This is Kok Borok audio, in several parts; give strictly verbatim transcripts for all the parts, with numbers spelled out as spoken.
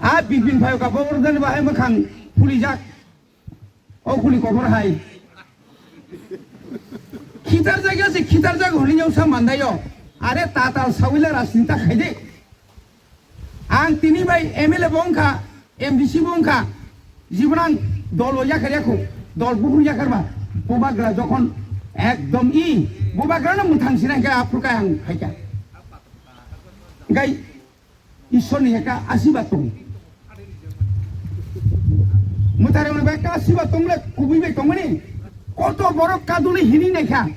A Bipin phaio ka bo urdani bahai mwkhang phulijak. O kuli kobor hai. Khitar jaga se khitar jaga hwnwi nyausa mandaio. Are tatal sawila rajnita khaide. Ang tini bai M L A bo wngkha, M D C bo wngkha. Jibon ang dol o yakar yakho, dol buhur yakar ba. Bubagra jokhon ekdom i, bubagra no mwthang sinai khe aphuru khe ang phaikha. Gai Ishwar ni ekta asirwad tong. Mwthai rok ni ekta asirwad tong le kubui bai tongmani. Koto borok kaduli hini naikha,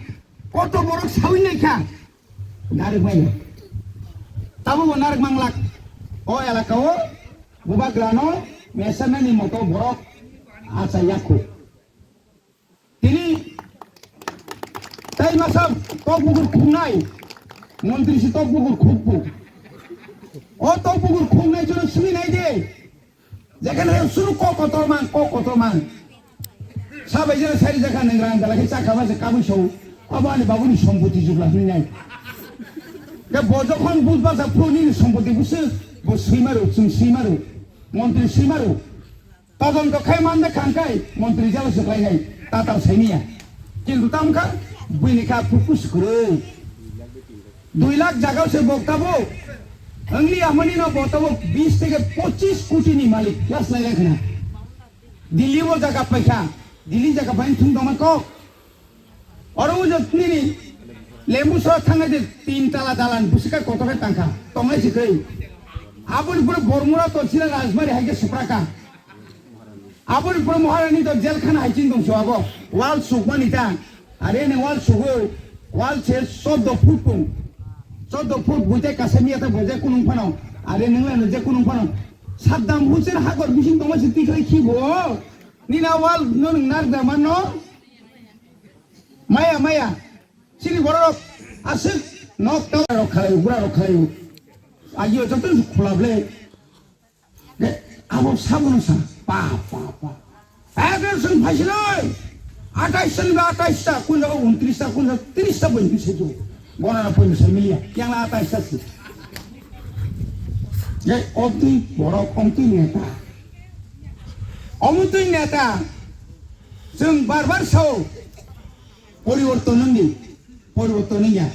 koto borok sawi naikha. Narwk maya. Tabuk bo narwk manglak. O elaka o bubagra no mesanani moto borok acha yakho. Tini tai masa tok bukur khungnai. Montri si tok bukur khukpu. O tok bukur khungnai jono simi nai de. Jekhane suru kok kotor mang, kok kotor mang. Sabai jera sari jakha nang rang dala khe chakha ba se kabui so. Abo ani babuni sompoti jubla hini nai. Ke bo jokhon bujba sa phuni sompoti busu bo suimaru, chung suimaru. Montri suimaru. Todonto khai mande khangkai montri jalo se khlainai tatal saimiya. Kintu tamkha buini kha pukus kwrwi. Dui lakh jaga se bok tabo. Angli amani no bo tabo bis theke pochis koti ni malik. Last lai lai khna. Delhi bo jaga paikha. Delhi jaga pain thung doma kok. Oro ujo nini lembu sora thangnai de tin tala dalan busika kotor khe tangkha. Tongnai si khe. Aboni pore Bormura to sira Rajbari hai khe supraka. Aboni pore Maharani to jail khana hai ching dong so abo. Wal sukmani ta. Are ne wal sugo. Wal se soddo foot pung. Soddo foot buite kasamiya ta boje kunung phano. Are nungla ne je kunung phano. Saddam Hussein hakor bising tongma si tikhlai khi bo. Nina wal no nung nar da manno. Maya, maya. Chini borok aswk nok tok rok khalai, bura rok khalai. Agio joto khulable. De, abo sabono sa. Pa, pa, pa. Abo sung phaisinoi. Atais ta ni ba atais ta, kun jaga untris ta, kun jaga tris ta bo untris ta. Gona na pun sa milia. Yang la atais ta si. De, omtwi borok, omtwi neta. Omtwi neta. Chwng bar bar sao. Poriborton wngdi, poriborton wngya.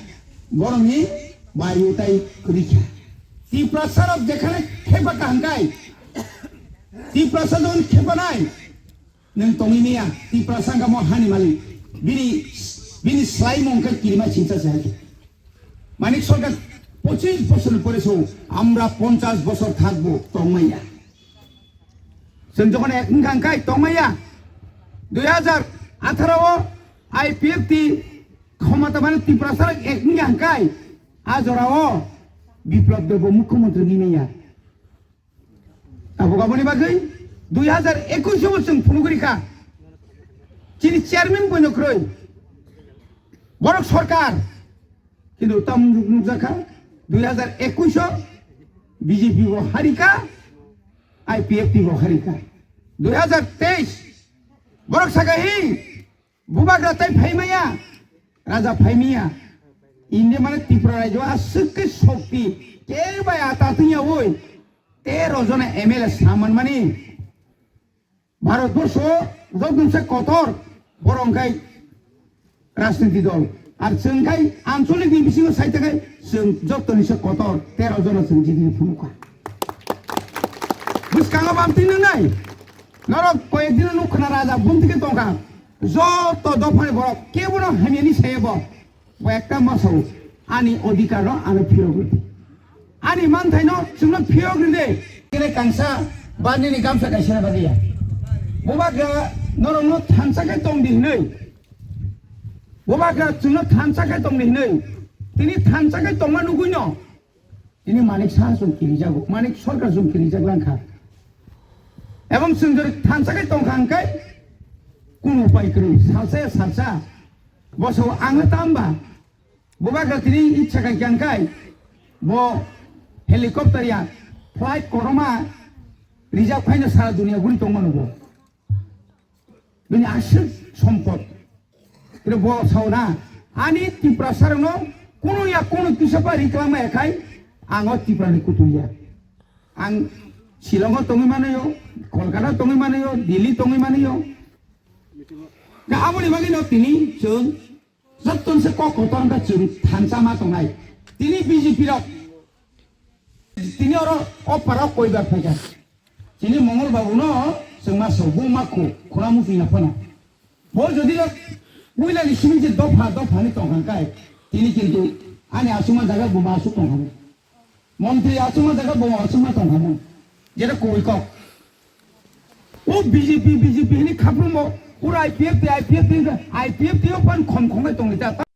Borokni bari tai kwrwi kha. Tiprasa rok jekhane kheba kaham kai. Tiprasa jon kheba nai. Nwng tongwi miya. Tiprasa wngkha mo hani malik. Bini, bini swlaimung khe kirima singsa se hai. Manik Sarkar pochis bosor ni pore so, আমরা পঞ্চাশ বছর থাকবো, tongmaya. Chwng jokhon ek wngkha hwnkhe tongmaya. Dui hazar atharo o I P F T khomata mane Tiprasa rok ek wngya hwnkhe a jora o Biplab Deb bo mukhyamantri wngwi manya. Tabuk aboni bagwi dui hazar ekush o chwng phunugwi rikha. Chini chairman boino kwrwi. Borok sarkar. Kintu tam nuk-, nukjakha dui hazar ekush o B J P bo harikha, I P F T bo harikha. Dui hazar teis borok saka hi bubagra tai phaimaya, raja phaimaya. India mane Tripura rajyo aswk khe shokti, kebo ata tungya oi, tero jona M L A saman mani. Bharatborsho jotoni se kotor borok khai rajniti dol. Ar chwng khai ancholik ni bisingo sai ta khai chwng jotoni se kotor tero jona chwng jiti phunukha. Bwskango bamtwi nwngnai. Norok koyek dino nuk khna raja bumtwi khe tongkha. Joto dophani borok kebono hamyani saye bo. Bo ekta masao ani odhikar no ano phirok rwdi. Ani manthai no chwngno phirok rwdi. Kene kangsa ba nini gamsa kaisa na badia. Bubagra norok no thansa khe tongdi hinwi. Bubagra chwngno thansa khe tongdi hinwi. Tini thansa khe tongma nugwi no. Tini Manik Saha chwng kirijago, Manik Sarkar chwng kirijak langkha. Ebong chwng jori thansa khe tongkha hwnkhe kunu upai kwrwi, salsa ya salsa. Bosao ang le tamba, bubagra tini ichha khai khe hwnkhe bo helicopter ya flight kotorma reserve khaino sara dunia guri tongmano bo. Bini aswk sompot. Khe bo sao na, ani Tiprasa rokno kunu ya kunu kisa pa riklangma ya khai, ang o Tripura ni kutung ya. Ang Shillongo tongwi manayo, Kolkata tongwi manayo, Delhi tongwi manayo. Ga aboni bagwi no tini chwng jotton se kok kotor wngkha chwng thansa ma tongnai. Tini B J P rok, tini oro o parao koibar phaikha. Tini Mongol Babu no chwng ma so, bo ma khu, khuna muchung ya phano. Bo jodi rok puila ni simi je dopha, dopha ni tongkha kai. Tini kintu ani asuma jaga bo ma asuk tongkha. Montri asuma jaga bo asuma tongkha. Jeta koi kok. O B J P, B J P ni khaprumo, ura I P F T, I P F T, I P F T o pan khom khom tongli ta.